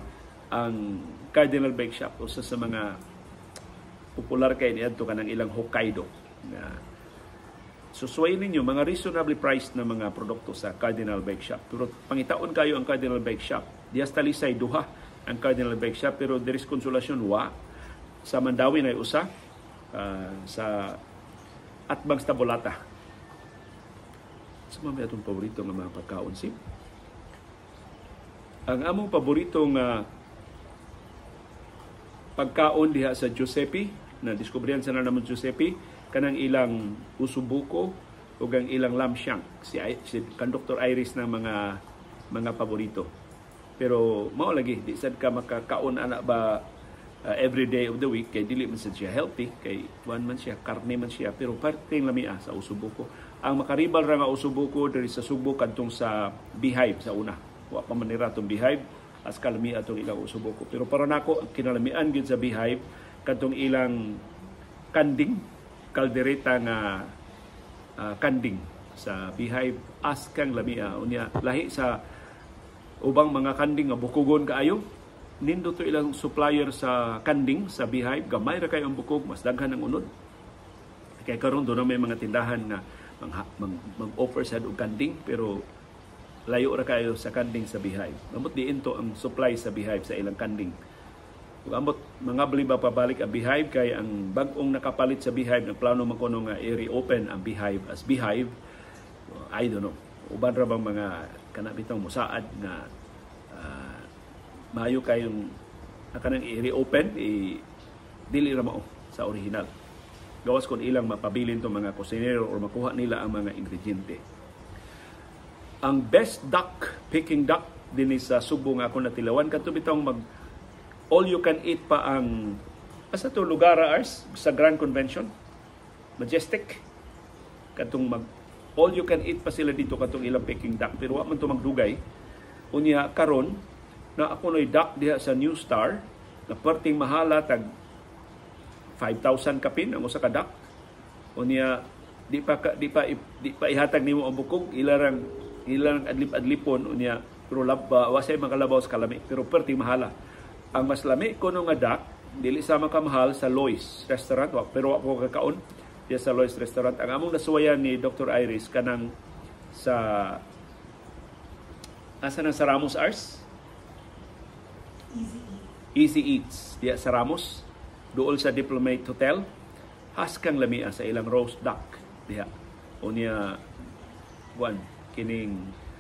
ang Cardinal Bake Shop usa sa mga popular kay niadto kanang ilang Hokkaido na susway ninyo mga reasonably priced na mga produkto sa Cardinal Bake Shop. Pero pangitaon kayo ang Cardinal Bake Shop. Diya sa Talisay duha ang Cardinal Bake Shop pero diri sa Consolacion wa. Sa Mandawi na usa sa Atbang sa Tabulata. Sa mga atong paborito nga mga pagkaon si. Ang among paborito nga pagkaon diha sa Giuseppe, na diskubrihan sa na namon Giuseppe, kanang ilang usubuko ug ang ilang lamb shank. Si kan Dr. Iris na mga paborito. Pero mao lagi di sad ka makakaon ana ba every day of the week kay dili man sad siya healthy kay kuan man siya, karne man siya, pero parteng lamia sa usubuko. Ang makaribal ra nga usubuko diri sa Sugbo kadtong sa Beehive sa una. Wa pa man nira tong Beehive as kalami atong ilang usubuko. Pero para nako ang kinalamian gyud sa Beehive kadtong ilang kanding, kaldereta nga kanding sa Beehive askang lamia. Unya lahi sa ubang mga kanding nga bukogon kaayo, nindot to ilang supplier sa kanding sa Beehive, gamay ra kayo ang bukog, mas daghan ang unod. Kay karon doon na may mga tindahan nga mag-offer sad og kanding pero layo ra kayo sa kanding sa Beehive. Amot diin to ang supply sa Beehive sa ilang kanding. Ug amot mga bali ba pabalik ang Beehive kay ang bag-ong nakapalit sa Beehive nagplano man kuno nga i-reopen ang Beehive as Beehive. I don't know. Uban ra bang mga kana bitong musaad nga maayo kayong kanang i-reopen i dili ra mao sa original. Gawas kon ilang mapabilin tong mga kusinero or makuha nila ang mga ingrediente. Ang best duck, Peking duck dinhi sa Sugbo nga ako natilawan kadto bitong mag all you can eat pa ang asa to lugar ars sa Grand Convention Majestic, kadtong mag all you can eat pa sila dito katong ilang Peking duck pero wa man to magdugay. Unya karon na ako noy duck diha sa New Star na perting mahala, tag 5,000 kapin ang usa ka duck. Unya di pa ihatag nimo ang bukog, ilang adlip-adlipon. Unya pero laba wa say makalabaw sa kalami pero perting mahala. Ang mas lami kuno nga duck dili sama kamahal sa Lois Restaurant wa, pero wa ko kakaon diya sa Lois Restaurant. Ang among nasuwayan ni Dr. Iris kanang sa asa nang sa Ramos Ars? Easy Eats. Easy Eats diya sa Ramos duol sa Diplomat Hotel. Haskang lamia sa ilang roast duck diha. Unya kuan kining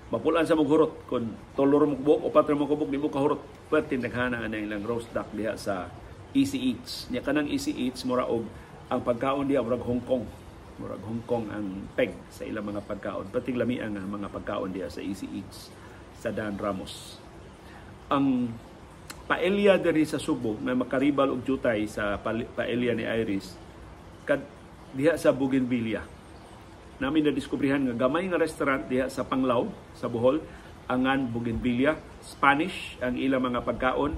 mapulan sa mughurot kun tulo mo kubok o patro mo kubok di mo kahurot, perti naghana ang ilang roast duck diha sa Easy Eats. Nya kanang Easy Eats mura og ang pagkaon diha murag Hong Kong, murag Hong Kong ang peg sa ilang mga pagkaon. Perting lami ang mga pagkaon diha sa Easy Eats sa Dan Ramos. Ang paella diri sa Sugbo na makaribal og jutay sa paella ni Iris kad diha sa Bougainvillea. Namin nadiskubrihan nga gamay nga restaurant diha sa Panglao sa Bohol angan Bougainvillea. Spanish ang ilang mga pagkaon,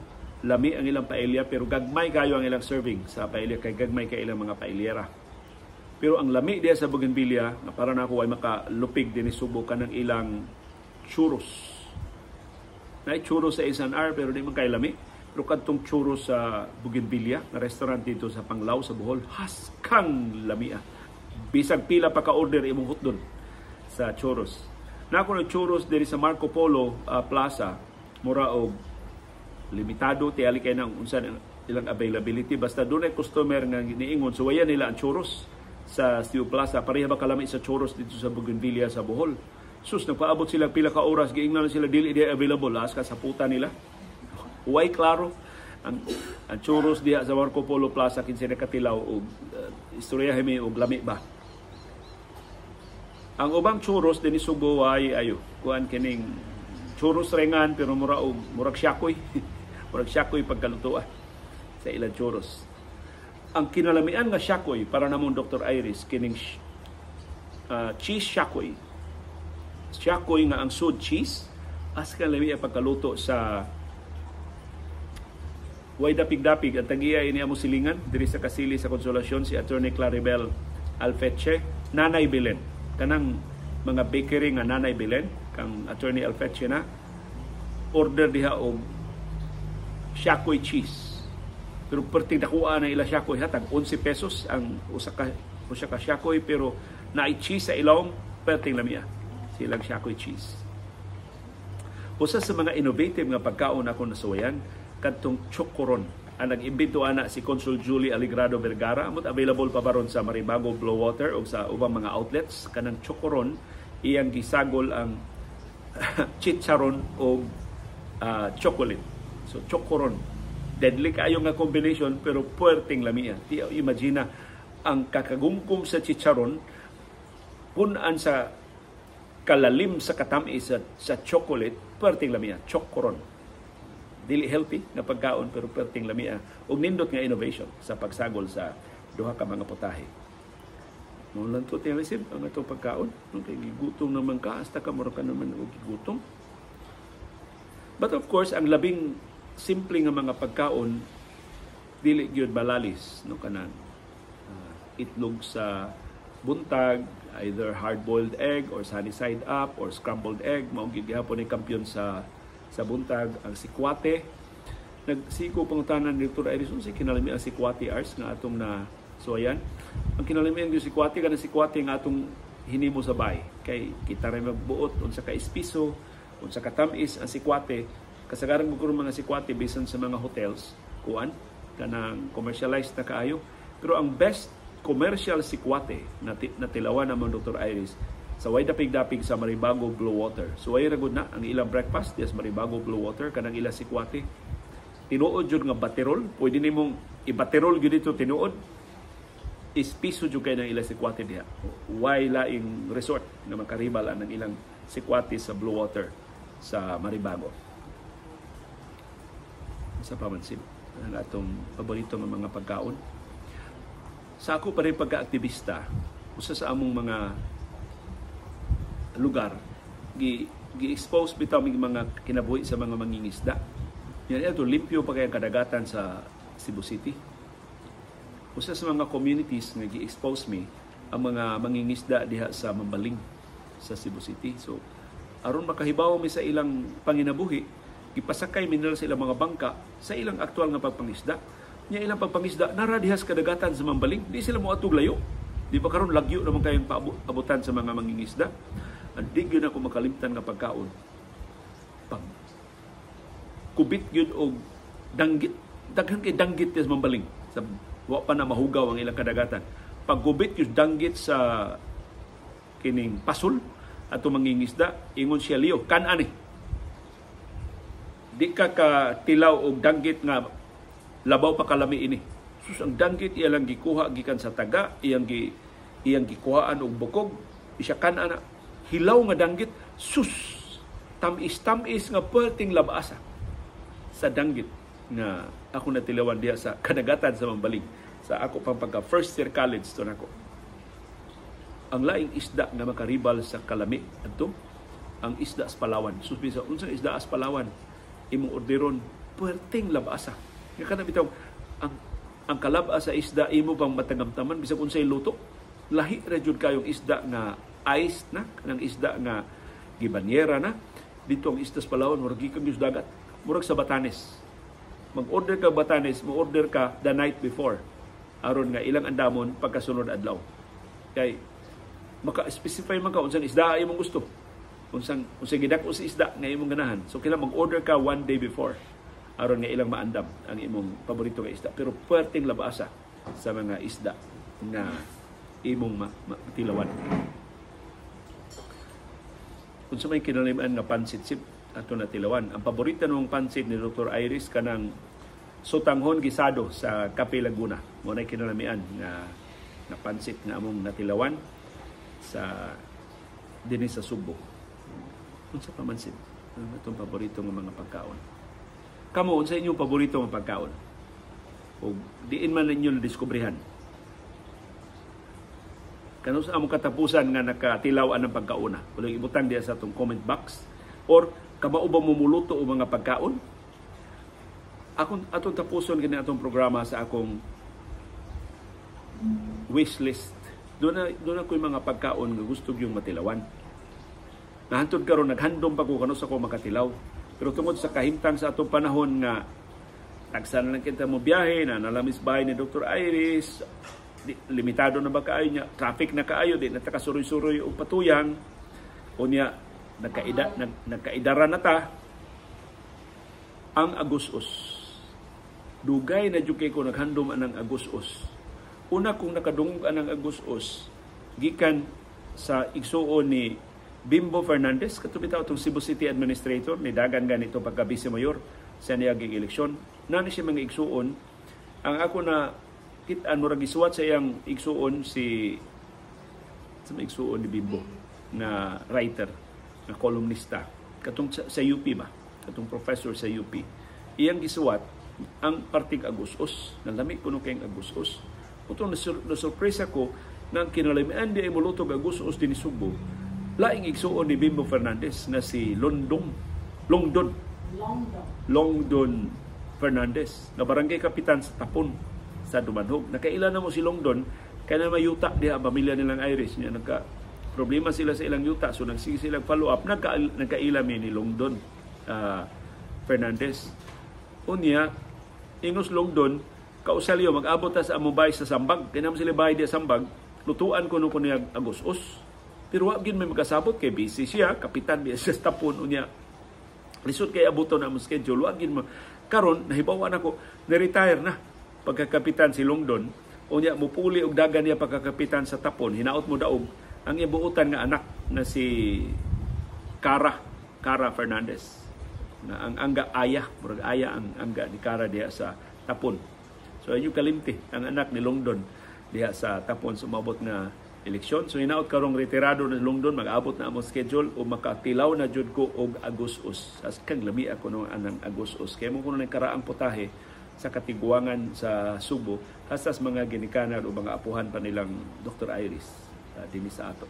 lami ang ilang paella pero gagmay kayo ang ilang serving sa paella kay gagmay kay ilang mga paellera. Pero ang lami diha sa Bougainvillea nga para nako ay makalupig dinhi Sugbo kanang ilang churros. Naay churros sa S&R pero di man kay lami. Pero kadtong churros sa Bougainvillea na restaurant dito sa Panglao sa Bohol, haskang lamia. Bisag pila pa ka-order imong hutdon sa churros. Na ako churros diri sa Marco Polo Plaza, mura og limitado tiyali kay nang unsa ilang availability, basta dunay customer nga niingon suwayan nila ang churros sa Steel Plaza, pareha ba kalami sa churros dito sa Bougainvillea sa Bohol. Sus, nagpaabot sila pila ka oras, giingnan sila dili di available, laas ka sa puta nila. Way klaro ang churros diha sa Marco Polo Plaza, kinsa nakatilaw og istorya mi og lami ba. Ang ubang churros dinhi Subo ay ayo, kuan kining churros rengan pero mura og murag siyakoy. Murag siyakoy pagkalutoa sa ilang churros. Ang kinalamian nga siyakoy para namong Dr. Iris kining cheese siyakoy. Siyakoy nga ang sud cheese as kalami ang pagkaluto sa way dapig-dapig. Ang tagiya ini amo silingan diri sa Kasili sa Konsolasyon si Attorney Claribel Alfeche, Nanay Belen. Kanang mga bakery nga Nanay Belen kang Attorney Alfeche na order diha og siyakoy cheese. Pero perting dakuha na ila siyakoy, hatag 11 pesos ang usa ka siyakoy, pero naay cheese sa ilong, perting lamia silang siyakoy cheese. Usa sa mga innovative nga pagkaon ako nasuwayan kadtong chokoron. Ang nag-imbento ana si Consul Julie Aligrado Vergara, amot available pa baron sa Maribago Blue Water o sa ubang mga outlets. Kanang chokoron iyang gisagol ang chicharon o chocolate. So chokoron, deadly kaayo nga combination pero puwerteng lamia. Imagine ang kakagumkum sa chicharon punan sa kalalim sa katamis sa chocolate, puwerteng lamia, chokoron. Dili healthy nga pagkaon pero perting lamia ug nindot nga innovation sa pagsagol sa duha ka mga putahe. Mo lang to tinisip ang atong pagkaon, no, kay gigutom naman ka, hasta ka mura ka naman og gigutom. But of course, ang labing simple nga mga pagkaon dili gyud balalis, no, kanan itlog sa buntag, either hard-boiled egg or sunny side up or scrambled egg, mao gyud gihapon ni kampiyon sa buntag. Ang sikwate, nagsiko pangutanan ni Dr. Iris, unsa kinalami ang sikwate ars nga atong na suwayan. Ang kinalami ang sikwate kanang sikwate nga atong hinimo sa bay kay kita ra magbuot unsa ka espiso, unsa ka tam-is ang sikwate. Kasagaran mo karon mga sikwate bisan sa mga hotels kuan kanang commercialized na kaayo, pero ang best commercial sikwate na natilawan naman Dr. Iris sa way dapig-dapig sa Maribago Blue Water. So ay ragod na ang ilang breakfast diya sa Maribago Blue Water kanang ilang sikwate. Tinuod jud nga baterol, pwede nimong ibaterol gyud dito tinuod. Ispiso jud kay nang ilang sikwate diha. Way laing resort nga makaribal ang ilang sikwate sa Blue Water sa Maribago. Sa pamansin ang atong paborito nga mga pagkaon. Sa ako pa rin pagka-aktivista, usa sa among mga lugar gi-expose bitaw mig mga kinabuhi sa mga mangingisda. Yan ito limpyo pa kay ang kadagatan sa Cebu City. Usa sa mga communities nga gi-expose mi ang mga mangingisda diha sa Mambaling sa Cebu City. So aron makahibaw mi sa ilang panginabuhi, gipasakay mi nila sa ilang mga bangka sa ilang aktual nga pagpangisda. Nya ilang pagpangisda nara diha sa kadagatan sa Mambaling, di sila moadtog layo. Di ba karon lagyo naman kayong paabutan sa mga mangingisda. Ang di gyud ako makalimtan nga pagkaon. Pag kubit gyud og danggit, daghan kay danggit sa Mambaling. Sa wa pa na mahugaw ang ilang kadagatan. Pag kubit gyud danggit sa kining pasol ato mangingisda, ingon siya Leo, kan-an ni. Di ka katilaw og danggit nga labaw pa kalami ini. Sus, ang danggit iya lang gikuha gikan sa taga, iyang gikuhaan og bukog, isya kan-an na. Hilaw nga danggit, sus, tamis-tamis nga perting labasa sa danggit nga ako natilawan diha sa kadagatan sa Mambaling sa ako pang pagka first year college to nako. Ang laing isda nga makaribal sa kalami adto ang isda sa Palawan. Sus, bisa unsang isda sa Palawan imong orderon, perting labasa. Nga kana bitaw ang kalab-a sa isda imo pang matangamtaman bisag unsay luto. Lahi ra jud kayong isda nga ice na, kanang isda nga gibanyera na. Dito ang isda sa Palawan, murag gikan gyud sa dagat, murag sa Batanes. Mag-order ka Batanes, mo-order ka the night before aron nga ilang andamon pagkasunod adlaw. Kay maka-specify man ka unsang isda imong gusto, unsang unsay gidak-o sa isda nga imong ganahan. So kailangan mag-order ka one day before aron nga ilang maandam ang imong paborito nga isda. Pero puwerteng labasa sa mga isda nga imong matilawan. Unsa may kinalamian nga pansit, Sib, ato natilawan? Ang paborito ng pansit ni Dr. Iris kanang sotanghon gisado sa Cafe Laguna. Mo na kinalamian nga nga pansit nga among natilawan sa dinhi sa Sugbo. Unsa pa man, Sib, ang atong paborito nga mga pagkaon? Kamo, unsa inyong paborito nga pagkaon? O diin man ninyo nadiskubrihan? Kano sa among katapusan nga nakatilaw ang pagkauna? Wala ibutang diya sa atong comment box. Or kamao ba mumuluto o mga pagkaon? Akong atong tapuson kini atong programa sa akong wish list. Doon na ko'y mga pagkaon nga gusto yung matilawan. Nahantod karon naghandom pa ko kanus ako makatilaw. Pero tungod sa kahimtang sa atong panahon nga tagsa na lang kita mo biyahe na nalamis bahay ni Dr. Iris, di, limitado na ba kaayo niya, traffic na kaayo, di na ta kasuroy-suroy og patuyang, unya nagkaidara na ta. Ang agos-os, dugay na jud kay ko naghandom anang agos-os. Una kong nakadungog anang agos-os gikan sa igsuon ni Bimbo Fernandez, kato bitaw atong Cebu City Administrator, ni dagan ganito pagka vice mayor sa niaging eleksyon. Nani siya mga igsuon, ang ako na kit-an, murag gisuwat sa iyang igsuon si sa mga igsuon ni Bimbo nga writer, nga kolumnista katong sa UP ba, katong professor sa UP, iyang gisuwat ang partig agos-os. Nalami kuno kayong agos-os. Utong na surpresa ko nga ang kinalamian di ay molutog agos-os dinhi Sugbo, laing igsuon ni Bimbo Fernandez na si Londong Longdon. Longdon. Longdon Fernandez na barangay kapitan sa Tapon sa Dumanjug. Nakaila na mo si Longdon kay na mayuta diha ang pamilya nilang Iris niya, nagka problema sila sa ilang yuta, so nagsige silang follow up, nagkaila mi ni Longdon Fernandez. Unya ingos Longdon, kausalyo mag-abot ta sa among bahay sa Sambag, kay naman sila bahay diha sa Sambag, lutuan ko no ko niya agos-os. Pero wa gyud may makasabot kay busy siya, kapitan biya siya sa Tapon, unya lisod kay abuton na among schedule, wa gyud karon nahibaw-an ako ni-retire na pagkakapitan si Longdon. Unya mupuli og dagan niya pagkakapitan sa Tapon, hinaot mo daog ang ibuutan nga anak na si Cara Cara Fernandez na ang angga aya, murag aya ang angga ni Cara diha sa Tapon. So ayo kalimti ang anak ni Longdon diha sa Tapon sumabot nga eleksyon. So hinaot karong retirado na Longdon, mag-abot na among schedule o makatilaw na jud ko og agos-os. As kang lami ako no anang agos-os. Kay mo kuno ng karaang putahe sa katiguangan sa Sugbo, hasta sa mga ginikanan o mga apuhan pa nilang Dr. Iris dinhi sa ato.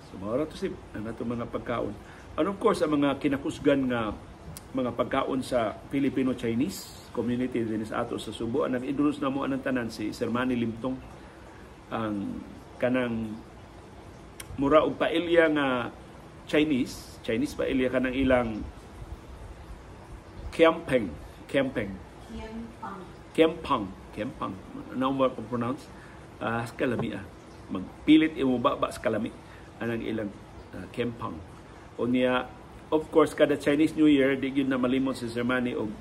So mao ra to, Sib, ang ato mga pagkaon. And of course, ang mga kinakusgan nga mga pagkaon sa Filipino-Chinese community dinhi sa ato sa Sugbo, ang nag-introduce na mo anang tanan si Sir Manny Limtong, ang kanang mura og paella nga Chinese, Chinese paella, kanang ilang kiampeng, kiampeng. Kiempang. Kempang, kempang. Ano mo pag-pronounce? Ah, kalami ah. Magpilit imo baba sa kalami anang ilang kempang. Unya, of course, kada Chinese New Year, di gyud na malimot si Sir Manny og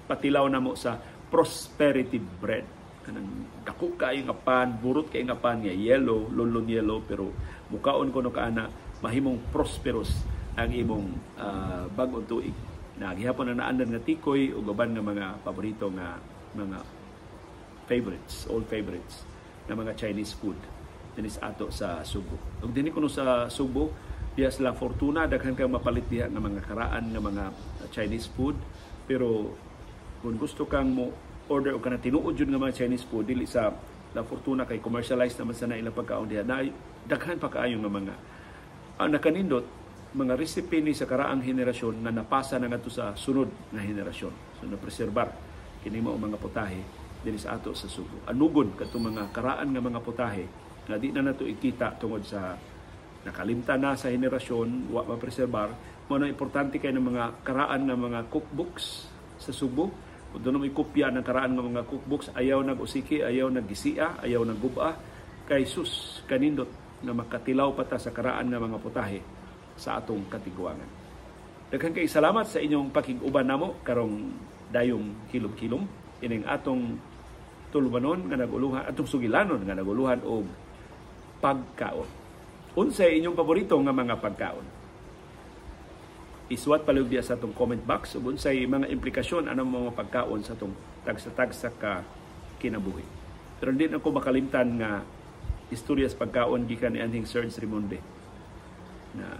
patilaw na mo sa prosperity bread. Kanang dako kaayo nga pan, burot kaayo nga pan nga yellow, lulon yellow, pero mukaon ko no kaana, mahimong prosperous ang imong bag-ong tuig. Na gihapon na naandan nga tikoy ug uban nga mga paborito nga mga favorites, old favorites na mga Chinese food dinhi sa ato sa Sugbo. Ug dinhi kuno sa Sugbo, diha sa La Fortuna, daghan kang mapalit diha nga mga karaan nga mga Chinese food. Pero kung gusto kang mo order og kanang tinuod jud nga mga Chinese food, dili sa La Fortuna kay commercialized naman sa na ilang pagkaon diha. Na daghan pa kaayo nga mga ang nakanindot mga recipe ni sa karaang henerasyon nga napasa na ngadto sa sunod nga henerasyon. So napreserbar kini mao mga putahe dinhi sa ato sa Sugbo. Anugon kadtong mga karaan nga mga putahe nga di na nato ikita tungod sa nakalimtan na sa henerasyon, wa mapreserbar. Mao na importante kay ng mga karaan nga mga cookbooks sa Sugbo. Kung doon may kopya ng karaan nga mga cookbooks, ayaw nag-usiki, ayaw nag-gisia, ayaw nag-guba, kay sus kanindot nga makatilaw pa ta sa karaan nga mga putahe sa atong katiguangan. Daghan kay salamat sa inyong pakig-uban namo karong dayong kilom-kilom ining atong tulubanon nga naguluhan, atong sugilanon nga naguluhan og pagkaon. Unsay inyong paborito nga mga pagkaon? Iswat palihog diya sa atong comment box ug unsay mga implikasyon anang mga pagkaon sa atong tagsa-tagsa ka kinabuhi. Pero hindi na ko makalimtan nga istorya sa pagkaon gikan ni anhing Serge Rimonde na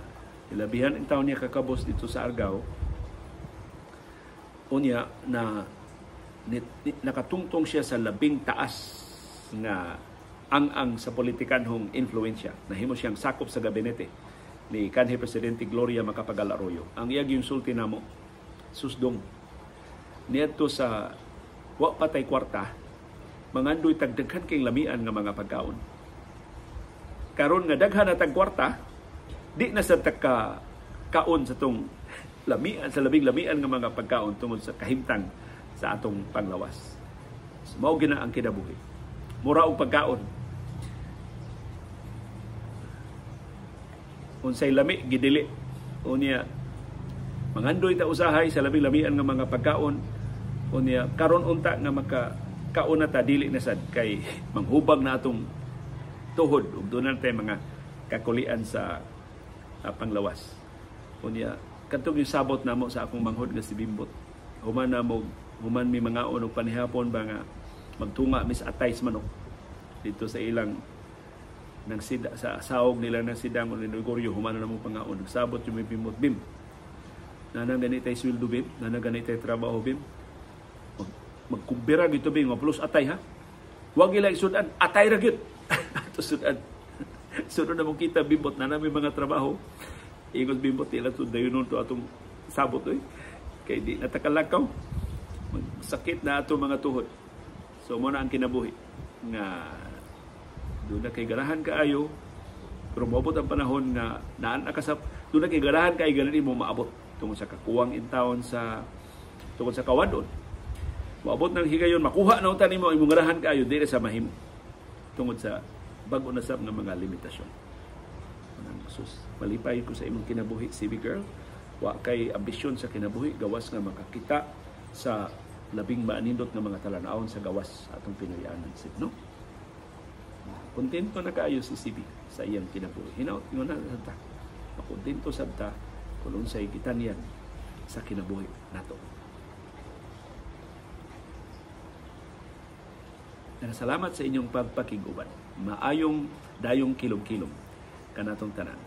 ilabihan ang taon niya kakabos dito sa Argao. Unya na nakatungtong siya sa labing taas nga ang-ang sa politikanhong influensya. Nahimo siyang sakop sa gabinete ni kanhi Presidente Gloria Macapagal Arroyo. Ang iyang yung sulti namo, susdong, niadto sa wa patay kwarta, mangandoy tagdaghan kay lamian nga mga pagkaon. Karon nga daghan na tag kwarta, di na sa tagka kaon sa tong lamian, sa labing lamian nga mga pagkaon tungod sa kahimtang sa atong panglawas. So, mao gina ang kinabuhi. Mura og pagkaon. Unsay lami gidili. Unya mangandoy ta usahay sa labing lamian nga mga pagkaon. Unya karon unta nga maka kaon na ta dili na sad kay manghubag na atong tuhod ug doon na tay mga kakulian sa panglawas. Unya kadtong yung sabot namo sa akong manghod nga si Bimbot. Human namo, human mi mangaon og panihapon ba nga magtunga mis atay sa manok dito sa ilang nang sida sa saog nila ng sidang o Gregorio, human na mo pangaon. Nagsabot yung may Bimbot, Bim. Nanang ganitay sweldo, Bim. Nanang ganitay trabaho, Bim. Magkumbira gito, Bim. Plus atay, ha? Huwag ila isudan. Atay ra gyud. Ato sudan. Sunod na mong kita, Bimbot. Nanang may mga trabaho. Ingon Bimbot, ila to dayunon to atong sabot, oy. Kay di natakalakaw. Magsakit na ato mga tuhod. So mo na ang kinabuhi nga doon na kay ganahan kaayo, pero moabot ang panahon nga naan akasap, doon na kay ganahan kaayo ganin mo maabot tungod sa kakuwang in town sa tungod sa kawadon. Moabot ng higayon makuha na unta nimo imong ganahan kaayo dili sa mahimo tungod sa bag-o na sab nga mga limitasyon. Manang sus, malipay ko sa imong kinabuhi, CB girl. Wa kay ambisyon sa kinabuhi gawas nga makakita sa labing maanindot nga mga talan-awon sa gawas atong Pinoyanan, no? Kontento na kaayo si CB sa iyang kinabuhi. Hinaut ingon na ta. Makontento sad ta kung unsay gitanyan sa kinabuhi nato. Salamat sa inyong pagpakig-uban. Maayong dayong kilom-kilom kanatong tanan.